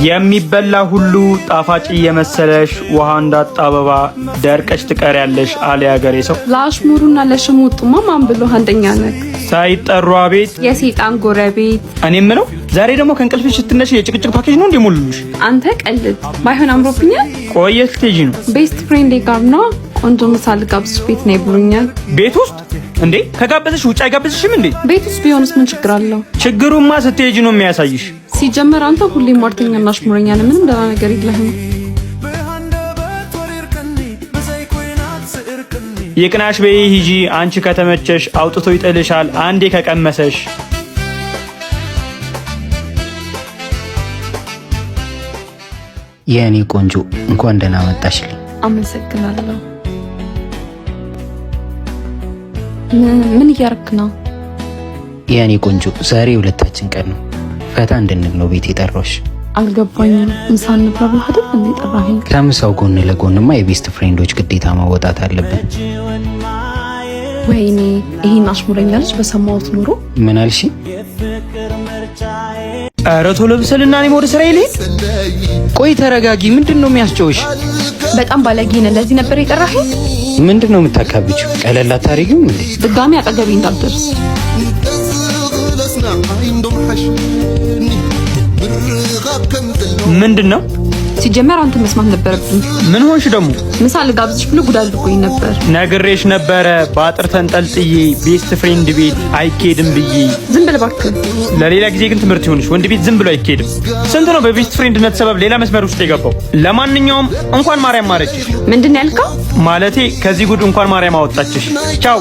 የሚበላ ሁሉ ጣፋጭ እየመሰለሽ ውሃ እንዳጣ አበባ ደርቀሽ ትቀሪያለሽ አለ ያገሬ ሰው። ለአሽሙሩና ለሽሙጡማ ማን ብሎ አንደኛ ነህ? ሳይጠሩ አቤት። የሴጣን ጎረቤት። እኔ የምለው ዛሬ ደግሞ ከእንቅልፍሽ ስትነሽ የጭቅጭቅ ፓኬጅ ነው እንዴ ሞሉልሽ? አንተ ቀልድ ባይሆን አምሮብኛል። ቆየት ልትሄጂ ነው? Best friend ኤ ጋር ነው፣ ቆንጆ ምሳ ልጋብዝሽ ቤት ነይ ብሎኛል። ቤት ውስጥ እንዴ? ከጋበዘሽ ውጭ አይጋብዝሽም እንዴ? ቤት ውስጥ ቢሆንስ ምን ችግር አለው? ችግሩማ ስትሄጂ ነው የሚያሳይሽ። ሲጀመር አንተ ሁሌም ሟርተኛና አሽሙረኛ ነህ። ምንም ደህና ነገር የለህም። ይቅናሽ በይ ሂጂ። አንቺ ከተመቸሽ አውጥቶ ይጥልሻል አንዴ ከቀመሰሽ። የእኔ ቆንጆ፣ እንኳን ደህና መጣሽልኝ። አመሰግናለሁ። ምን እያረክ ነው? የእኔ ቆንጆ፣ ዛሬ የሁለታችን ቀን ነው። ፈታ እንድንል ነው ቤት የጠራሁሽ። አልገባኝም። ምሳ እንብላ ብለህ አይደል እንዴ ጠራኸኝ? ከምሳው ጎን ለጎንማ የ best friend ኦች ግዴታ መወጣት አለብን። ወይኔ፣ ይሄን አሽሙረኛ ልጅ በሰማሁት ኖሮ። ምን አልሽ? ኧረ ቶሎ ብሰልና እኔም ወደ ስራዬ ልሂድ። ቆይ ተረጋጊ። ምንድን ነው የሚያስጨውሽ? በጣም ባለጌ ነህ። ለዚህ ነበር የጠራኸኝ? ምንድን ነው የምታካብጂው? ቀለል አታደርጊውም እንዴ? ድጋሚ አጠገቤ እንዳትደርስ። ምንድን ነው? ሲጀመር አንተ መስማት ነበረብኝ። ምን ሆንሽ ደግሞ? ምሳ ልጋብዝሽ ብሎ ጉድ አድርጎኝ ነበር። ነግሬሽ ነበረ በአጥር ተንጠልጥዬ best friend ቤት አይኬድም ብዬ። ዝም በል እባክህ። ለሌላ ጊዜ ግን ትምህርት ይሁንሽ፣ ወንድ ቤት ዝም ብሎ አይኬድም። ስንት ነው በ best friend ነት ሰበብ ሌላ መስመር ውስጥ የገባው። ለማንኛውም እንኳን ማርያም ማረችሽ። ምንድን ነው ያልከው? ማለቴ ከዚህ ጉድ እንኳን ማርያም አወጣችሽ። ቻው።